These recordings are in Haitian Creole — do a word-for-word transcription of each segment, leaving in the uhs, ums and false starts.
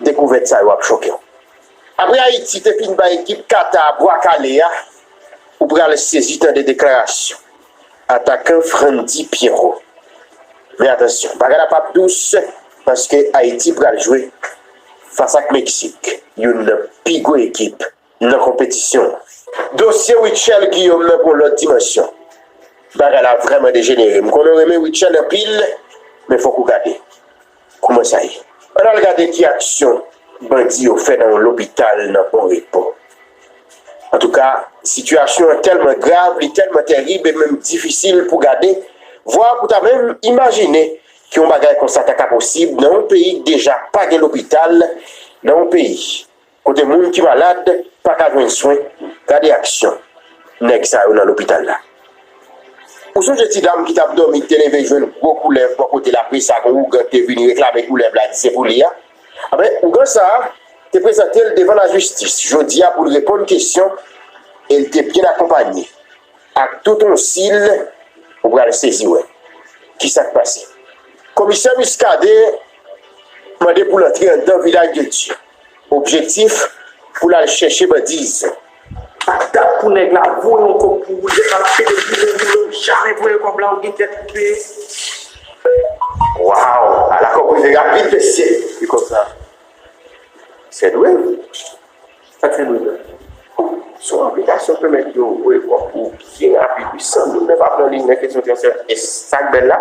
Dekouvèt sa yo ap choke w. Apre Ayiti te fin bay ekip Kata a bwa kale a, ou pral sezi tande deklarasyon atakan Frandy Pierrot. Men atansyon, bagay la p ap dous, paske Ayiti pral jwe fas ak Meksik, youn nan pi gwo ekip nan konpetisyon an. Dosye Rutshelle Guillaume nan pran yon lòt dimansyon. Bagay la vrèman dejenere. M konnen w renmen Rutshelle anpil, men fòk ou gade kòman sa ye. Ann al gade ki aksyon bandi yo fè nan yon lopital nan Bon Repo. Antouka, sitiyasyon an tèlman grav, li tèlman tèrib e menm difisil pou gade, vwa pou ta menm imajine ke yon bagay konsa ta ka posib nan yon peyi k deja pa gen lopital, nan yon peyi kote moun ki malad pa ka jwenn swen. Gade aksyon nèg sa yo nan lopital la. Ou sonje ti dam ki t ap dòmi, ki te leve jwenn gwo koulèv bò kote l, apre sa gen yon ougan ki te vini reklame koulèv la, di se pou li a? Anben, ougan sa a te prezante l devan lajistis jodi a pou l reponn kesyon, e l te byen akonpanye ak tout yon sil. Ou pral sezi wè kisa k pase. Komisè Muscadin mande pou l antre anndan Vilaj de Dye. Objektif, pou l al chèche bandiz. Pa t dat pou nèg la voye yon kòb pou ou, l ap pede boule boule, ou jamè voye kòb la, ou gen tèt koupe. Waw, ala kòb rive rapid, mesye. Ki kòb sa? Sèdwave. Sa k Sèdwave la? Se yon aplikasyon k pèmèt yo voye kòb pou ou byen rapid, wi, san moun nan pa pran liy nan kesyon transfè. E sa k bèl la,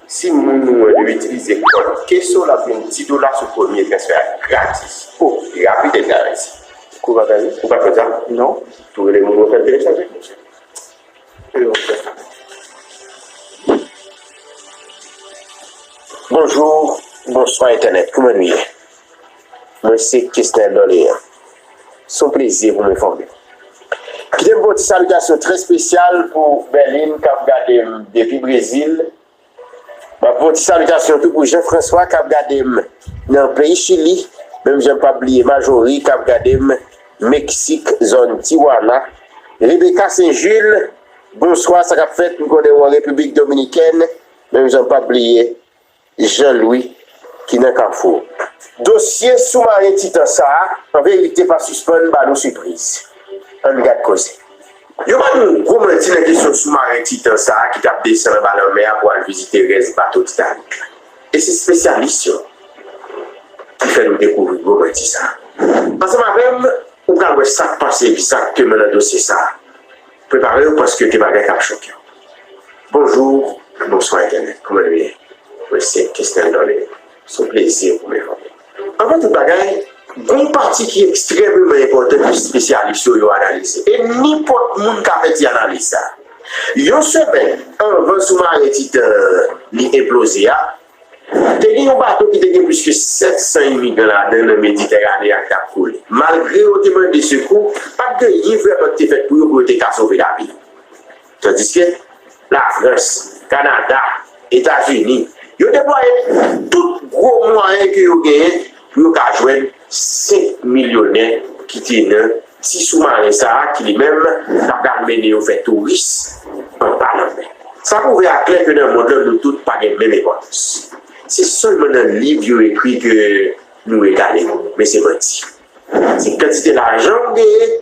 si moun ou an yo itilize kòd Keso, l ap jwenn dis dola sou premye transfè a gratis. O, li rapid e gratis. Kou pa fè wi? Ou pa konn sa? Non. Tou rele moun ou fè l telechaje. Bonjou, bonswa entènèt, kòman nou ye? Mwen se Kesnel Dorlean. Se yon plezi pou m enfòme w. Kite m voye yon ti salitasyon trè espesyal pou Berlin k ap gade m depi Brezil. M ap voye yon ti salitasyon tou pou Jean François k ap gade m nan peyi Chili, menm jan m p ap bliye Majori k ap gade m Meksik, zòn Tijuana. Rebecca Saint Jules, bonswa, sa k ap fèt? M konnen w an Repiblik Dominikèn, menm jan m p ap bliye Jean Louis ki nan Kafou. Dosye soumaren Titan sa a, an verite, pa sispann ba nou sipriz. Ann gad koze. Yo ban nou gwo manti nan kesyon soumaren Titan sa a ki t ap desann anba lanmè a pou al vizite rès bato Titanic la. E se espesyalis yo ki fè nou dekouvri gwo manti sa a. Ansanm avè m, ou pral wè sa k pase egzakteman nan dosye sa a. Prepare w, paske gen bagay k ap choke w. Bonjou, bonswa entènèt, kòman nou ye? Mwen se Kesnel Dorlean. Se yon plezi pou m enfòme w. Anvan tout bagay, gen yon pati ki ekstrèmeman enpòtan ke espesyalis yo, yo analize. E nenpòt moun ka fè ti analiz sa. Yon semèn anvan soumaren Titan an li enploze a, te gen yon bato ki te gen plis ke sèt san imigran ladan l nan Meditèrane a k t ap koule. Malgre yo te mande sekou, pa t gen anyen vrèman ki te fèt pou yo, pou yo te ka sove lavi yo. Tandiske Lafrans, Kanada, Etazini, yo deplwaye tout gwo mwayen ke yo genyen pou yo ka jwenn senk milyonè ki te nan ti soumaren sa a, ki li menm ta pral mennen yo fè touris anba lanmè. Sa pwouve aklè ke nan mond lan, nou tout pa gen menm enpòtans. Se sèlman nan liv yo ekri ke nou egale, men se manti. Se kantite lajan w genyen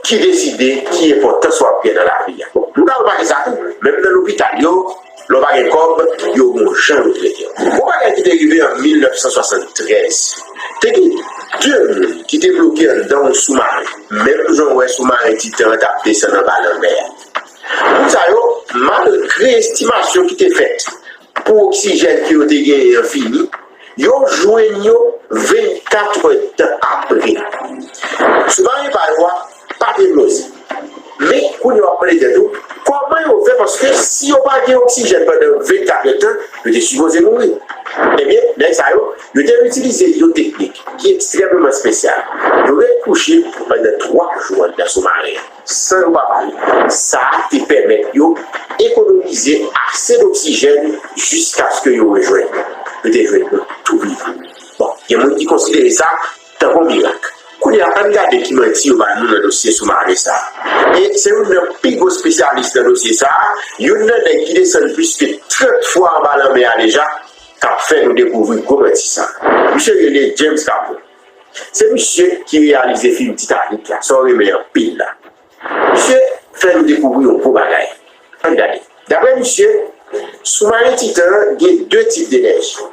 ki deside ki enpòtans w ap gen nan lavi a. Nou ka remake sa tou, menm nan lopital yo, lè w pa gen kòb, yo gon jan yo trete w. Gon bagay ki te rive an mil nèf san swasanntrèz. Te gen de moun ki te bloke anndan yon soumaren, menm jan w wè soumaren Titan an t ap desann anba lanmè a. Moun sa yo, malgre estimasyon ki te fèt pou oksijèn ke yo te genyen an fini, yo jwenn yo vennkat èdtan apre. Soumaren pa yo a pa te enploze. Men, kounye a w ap mande tèt ou, kòman yo fè? Paske si yo pa gen oksijèn pandan vennkat èdtan, yo te sipoze mouri. Ebyen, nèg sa yo, yo te itilize yon teknik ki ekstrèmeman espesyal. Yo ret kouche pandan twa jou anndan soumaren an san yo pa pale. Sa a te pèmèt yo ekonomize ase doksijèn jiskaske yo rejwenn yo. Yo te jwenn yo tou vivan. Bon, gen moun ki konsidere sa tankou yon mirak. Kounye a, ann gade ki manti yo ba nou nan dosye soumaren sa a. E se youn nan pi gwo espesyalis nan dosye sa a, youn nan nèg ki desann plis ke trant fwa anba lanmè a deja, k ap fè nou dekouvri gwo manti sa. Misye rele James Cameron. Se misye ki reyalize fim Titanic la, sa w renmen anpil la. Misye fè nou dekouvri yon gwo bagay. Ann gade. Daprè misye, soumaren Titan an gen de tip enèji.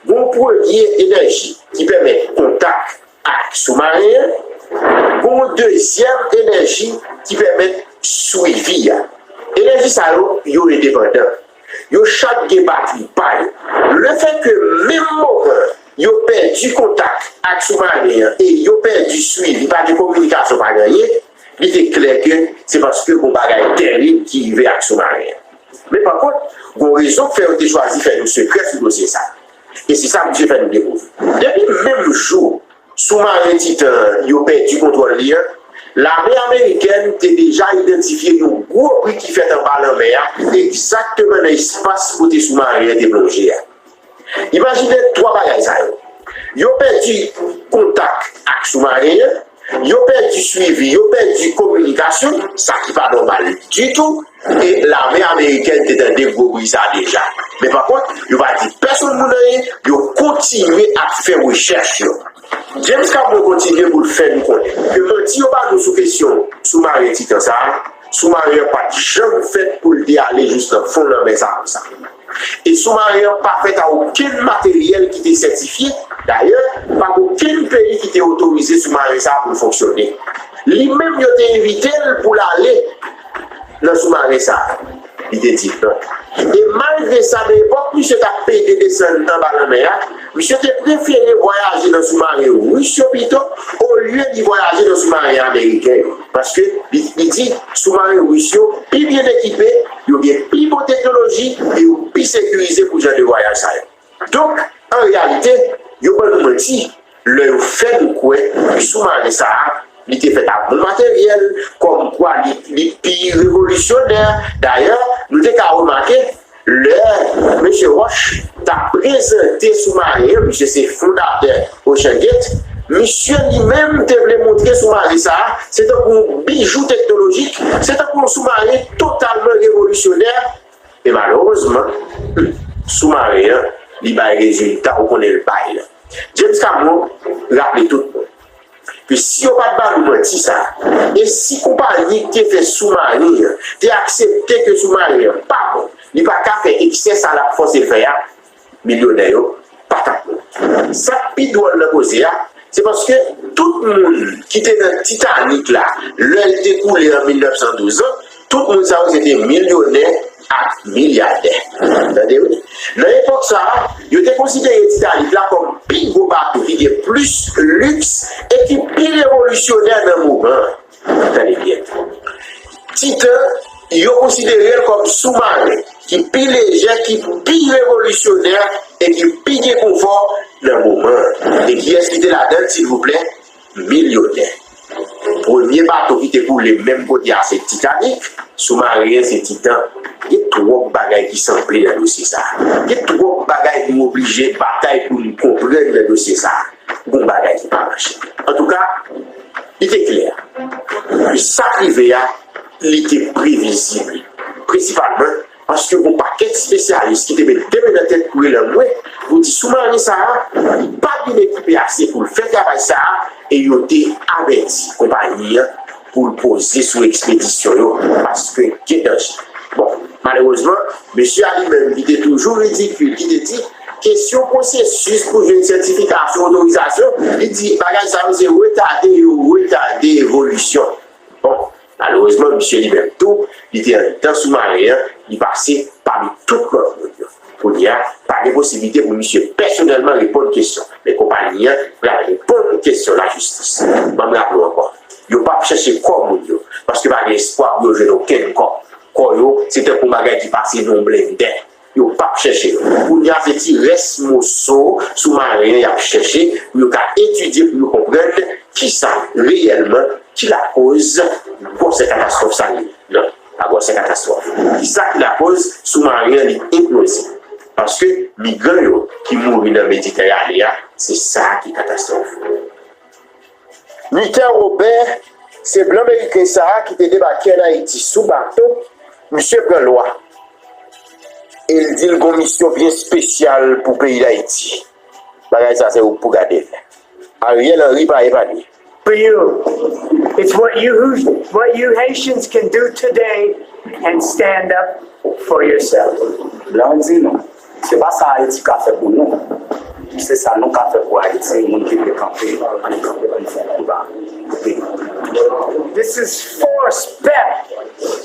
Gon premye enèji ki pèmèt kontak ak soumaren an, gon dezyèm enèji ki pèmèt swivi a. Enèji sa yo, yo endepandan. Yo chak gen batri pa yo. Lefètke menm moman yo pèdi kontak ak soumaren an e yo pèdi swivi, pa gen kominikasyon, pa gen anyen, li te klè ke se paske gon bagay tèrib ki rive ak soumaren an. Men pa kont, gon rezon k fè yo te chwazi fè yon sekrè sou dosye sa. E se sa misye fè nou dekouvri. Depi menm jou soumaren Titan an yo pèdi kontwòl li an, lame amerikèn te deja idantifye yon gwo bri ki fèt anba lanmè a, egzakteman nan espas kote soumaren an te plonje a. Imajine twa bagay sa yo. Yo pèdi kontak ak soumaren an, yo pèdi swivi, yo pèdi kominikasyon, sa ki pa nòmal ditou, e lame amerikèn te tande gwo bri sa deja. Men pa kont, yo pa di pèsonn moun anyen, yo kontinye ap fè rechèch yo. James Cameron kontinye pou l fè nou konnen ke manti yo ba nou sou kesyon soumaren Titan sa a, soumaren an pa t janm fèt pou l te ale jis nan fon lanmè sa a konsa. E soumaren an pa fèt a okenn materyèl ki te sètifye. Dayè, pa gen okenn peyi ki te otorize soumaren sa a pou l fonksyone. Li menm, yo te envite l pou l ale nan soumaren sa a. Li te di non. E malgre sa, nan epòk misye t ap pede desann anba lanmè a, misye te prefere vwayaje nan soumaren ris yo pito, olye li vwayaje nan soumaren ameriken yo. Paske li, li di, soumaren ris yo pi byen ekipe, yo gen pi bon teknoloji e yo pi sekirize pou jan de vwayaj sa yo. Donk, an reyalite, yo ban nou manti lè yo fè nou kwè ke soumaren sa a, li te fèt ak bon materyèl, kòmkwa li, li pi revolisyonè. Dayè, nou te ka remake, lè mesye Roche t ap prezante soumaren an, misye se fondatè Ocean Gate, misye li menm te vle montre soumaren sa a, se tankou yon bijou teknolojik, se tankou yon soumaren totalman revolisyonè, men malerezman, soumaren an, li bay rezilta ou konnen l bay la. James Cameron raple tout moun ke si yo pa t ba nou manti sa a, e si konpayi ki te fè soumaren an te aksepte ke soumaren an pa bon, li pa ka fè eksè sa l ap fòse l fè a, milyonè yo pa t ap bon. Sa k pi dwòl nan koze a, se paske tout moun ki te nan Titanic la, lè l te koule an mil nèf san douz lan, tout moun sa yo se te milyonè ak milyadè. Tande wi. Nan epòk sa a, yo te konsidere Titanic la kòm pi gwo bato ki gen plis liks e ki pi revolisyonè nan moman an. Tande byen. Titan, yo konsidere l kòm soumaren ki pi lejè, ki pi revolisyonè e ki pi gen konfò nan moman an. E kiyès ki te ladan l, silvouplè? Milyonè. Premye bato ki te koule menm kote a se Titanic, soumaren an se Titan. Gen twòp bagay ki sanble nan dosye sa a. Gen twòp bagay nou oblije batay pou n konprann nan dosye sa a. Gon bagay ki pa mache. Antouka, li te klè. Sa k rive a, li te previzib. Prensipalman, paske gon pakèt espesyalis ki te met de men nan tèt pou rele anmwe, pou di soumaren sa a, li pa byen ekipe ase pou l fè travay sa a, e yo te avèti konpayi an pou l poze sou ekspedisyon yo, paske gen danje. Bon, malerezman, mesye a li menm ki te toujou ridikil, ki te di, kesyon pwosesis pou jwenn sètifikasyon, otorizasyon, li di bagay sa yo se retade yo retade evolisyon. Bon, malerezman, misye li menm tou, li te anndan soumaren an, li pase pami tout lòt moun yo. Kounye a, pa gen posiblite pou misye pèsonèlman reponn kesyon. Men konpayi an pral reponn kesyon lajistis. Ban m raple w ankò, yo p ap chèche kò moun yo, paske pa gen espwa pou yo jwenn okenn kò. Kò yo, se tankou bagay ki pase nan yon blendè. Yo p ap chèche yo. Kounye a, se ti rès moso soumaren an y ap chèche pou yo ka etidye, pou yo konprann kisa reyèlman ki lakoz gwòsè katastwòf sa ye. Non, pa gwòsè katastwòf. Kisa ki lakoz soumaren an li enploze? Paske migran yo ki mouri nan Meditèrane a, se sa ki katastwòf. Luther Robert, se blan meriken sa a ki te debake ann Ayiti sou bato, misye pran lwa. E l di l gon misyon byen espesyal pou peyi Dayiti. Bagay sa se ou k pou gade l. Ariel Henry pa epanye. For you. It's what you what you Haitians can do today and stand up for yourself. Blan di nou, se pa sa Ayiti ka fè pou nou, se sa nou ka fè pou Ayiti, moun ki vle kanpe, ann kanpe, ann fè konba pou peyi. This is force pep.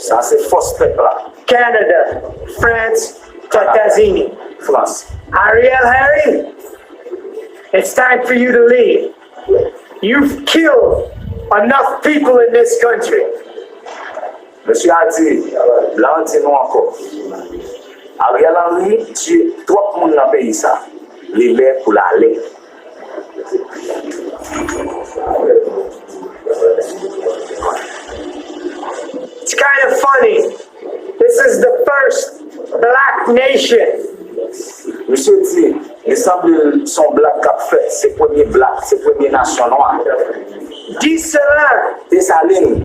Sa se fòs pèp la. Canada, France, Tatazini. Frans. Ariel Henry, it's time for you to leave. You've killed enough people in this country. Mesye a di, blan an di nou ankò, Ariel Henry tiye twòp moun nan peyi sa. Li lè pou l ale. It's kind of funny. This is the first black nation. Misye di, li sanble l se yon blag k ap fèt, se premye blag, se premye nasyon nwa. Desalin, Desalin,